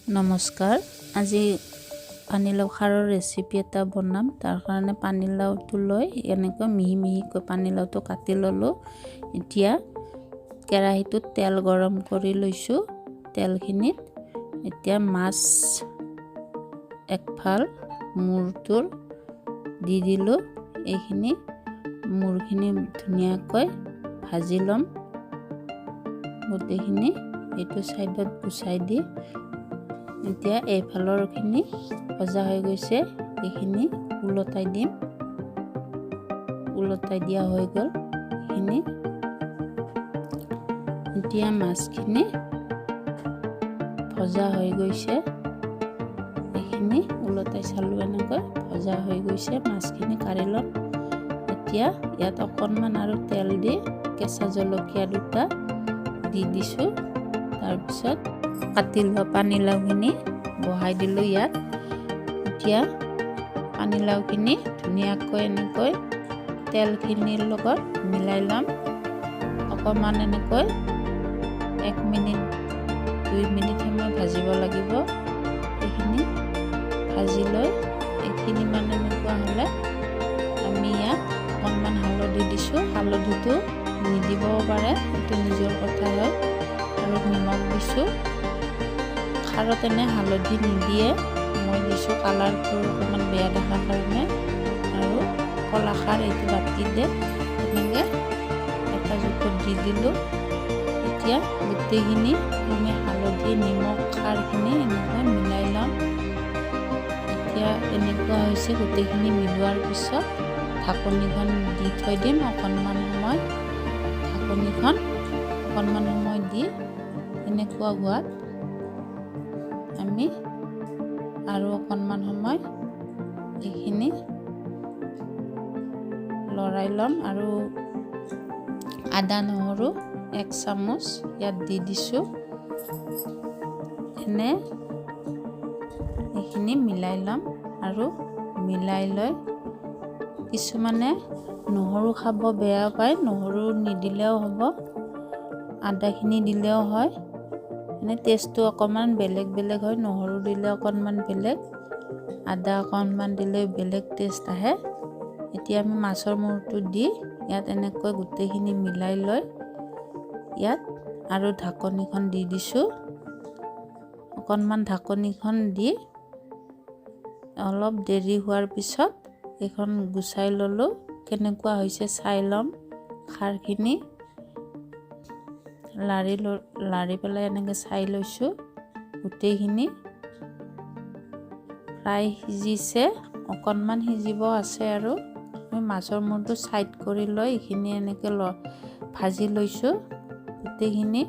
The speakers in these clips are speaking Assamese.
নমস্কাৰ, আজি পানীলাও খাৰৰ ৰেচিপি এটা বনাম। তাৰ কাৰণে পানীলাওটো লৈ এনেকৈ মিহি মিহিকৈ পানীলাওটো কাটি ল'লোঁ। এতিয়া কেৰাহীটোত তেল গৰম কৰি লৈছোঁ। তেলখিনিত এতিয়া মাছ একফাল মূৰটোৰ দি দিলোঁ। এইখিনি মূৰখিনি ধুনীয়াকৈ ভাজি ল'ম গোটেইখিনি, এইটো ছাইডত গুচাই দি। এতিয়া এইফালৰখিনি ভজা হৈ গৈছে, এইখিনি ওলটাই দিম। ওলটাই দিয়া হৈ গ'ল এইখিনি। এতিয়া মাছখিনি ভজা হৈ গৈছে। এইখিনি ওলটাই চালোঁ, এনেকৈ ভজা হৈ গৈছে। মাছখিনি কাঢ়ি ল'ম। এতিয়া ইয়াত অকণমান আৰু তেল দি কেঁচা জলকীয়া দুটা দি দিছোঁ। তাৰপিছত কাটি লোৱা পানীলাওখিনি বহাই দিলোঁ ইয়াত। এতিয়া পানীলাওখিনি ধুনীয়াকৈ এনেকৈ তেলখিনিৰ লগত মিলাই ল'ম। অকণমান এনেকৈ 1 মিনিট, 2 মিনিট সময় ভাজিব লাগিব। এইখিনি ভাজি লৈ এইখিনিমান এনেকুৱা হ'লে আমি ইয়াত অকণমান হালধি দিছোঁ। হালধিটো নিদিবও পাৰে, এইটো নিজৰ কথা হয়। আৰু নিমখ দিছোঁ। খাৰত এনে হালধি নিদিয়ে, মই দিছোঁ কালাৰটো অকণমান বেয়া দেখাৰ কাৰণে। আৰু কলাখাৰ এইটো বাতিতে তেনেকৈ এটা জোখত দি দিলোঁ। এতিয়া গোটেইখিনি আমি হালধি, নিমখ, খাৰখিনি এনেকৈ মিলাই ল'ম। এতিয়া এনেকুৱা হৈছে। গোটেইখিনি মিলোৱাৰ পিছত ঢাকনিখন দি থৈ দিম অকণমান সময়। ঢাকনিখন অকণমান সময় দি এনেকুৱা হোৱাত আমি আৰু অকণমান সময় এইখিনি লৰাই ল'ম আৰু আদা নহৰু 1 চামুচ ইয়াত দি দিছোঁ। এনে এইখিনি মিলাই ল'ম আৰু মিলাই লৈ কিছুমানে নহৰু খাব বেয়া পায়, নহৰু নিদিলেও হ'ব, আদাখিনি দিলেও হয়। এনে টেষ্টটো অকণমান বেলেগ বেলেগ হয়। নহৰু দিলে অকণমান বেলেগ, আদা অকণমান দিলে বেলেগ টেষ্ট আহে। এতিয়া আমি মাছৰ মূৰটো দি ইয়াত এনেকৈ গোটেইখিনি মিলাই লৈ ইয়াত আৰু ঢাকনিখন দি দিছোঁ। অকণমান ঢাকনিখন দি অলপ দেৰি হোৱাৰ পিছত এইখন গুচাই ল'লোঁ। কেনেকুৱা হৈছে চাই ল'ম। খাৰখিনি লাৰি লাৰি পেলাই এনেকৈ চাই লৈছোঁ। গোটেইখিনি প্ৰায় সিজিছে, অকণমান সিজিব আছে। আৰু আমি মাছৰ মূৰটো ছাইড কৰি লৈ এইখিনি এনেকৈ ভাজি লৈছোঁ গোটেইখিনি,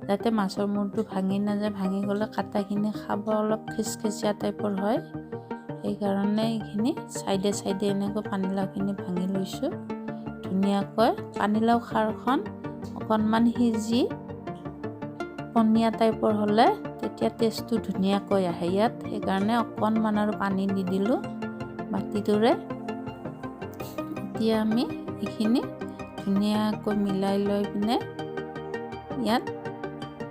যাতে মাছৰ মূৰটো ভাঙি নাযায়। ভাঙি গ'লে কাটাখিনি খাব অলপ খিচখিচীয়া টাইপৰ হয়। সেইকাৰণে এইখিনি ছাইডে ছাইডে এনেকৈ পানীলাওখিনি ভাঙি লৈছোঁ ধুনীয়াকৈ। পানীলাও খাৰখন অকণমান সিজি পনীয়া টাইপৰ হ'লে তেতিয়া টেষ্টটো ধুনীয়াকৈ আহে ইয়াত। সেইকাৰণে অকণমান আৰু পানী দি দিলোঁ বাতিটোৰে। এতিয়া আমি এইখিনি ধুনীয়াকৈ মিলাই লৈ পিনে ইয়াত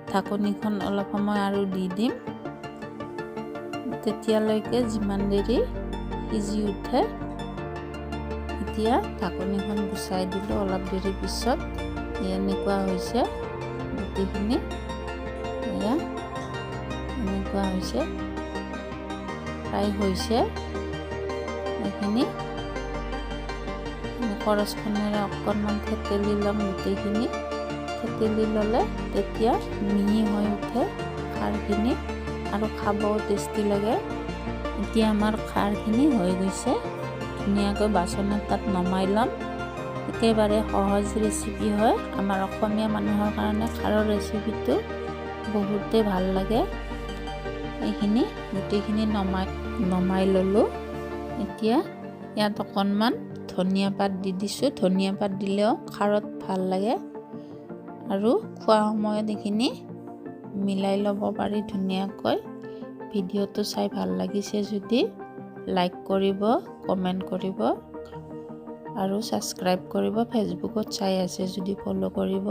ঢাকনিখন অলপ সময় আৰু দি দিম, তেতিয়ালৈকে যিমান দেৰি সিজি উঠে। এতিয়া ঢাকনিখন গুচাই দিলোঁ অলপ দেৰি পিছত। এনেকুৱা হৈছে গোটেইখিনি। এয়া এনেকুৱা হৈছে, প্ৰায় হৈছে। এইখিনি কৰচখনেৰে অকণমান থেতেলি ল'ম। গোটেইখিনি থেতেলি ল'লে তেতিয়া মিহি হৈ উঠে খাৰখিনি আৰু খাবও টেষ্টি লাগে। এতিয়া আমাৰ খাৰখিনি হৈ গৈছে। ধুনীয়াকৈ বাচন এটাত নমাই ল'ম। একেবাৰে সহজ ৰেচিপি হয়। আমাৰ অসমীয়া মানুহৰ কাৰণে খাৰৰ ৰেচিপিটো বহুতেই ভাল লাগে। এইখিনি গোটেইখিনি নমাই নমাই ল'লোঁ। এতিয়া ইয়াত অকণমান ধনিয়া পাত দি দিছোঁ। ধনিয়া পাত দিলেও খাৰত ভাল লাগে আৰু খোৱা সময়ত এইখিনি মিলাই ল'ব পাৰি ধুনীয়াকৈ। ভিডিঅ'টো চাই ভাল লাগিছে যদি লাইক কৰিব, কমেণ্ট কৰিব আৰু ছাবস্ক্ৰাইব কৰিব। ফেচবুকত চাই আছে যদি ফ'ল' কৰিব।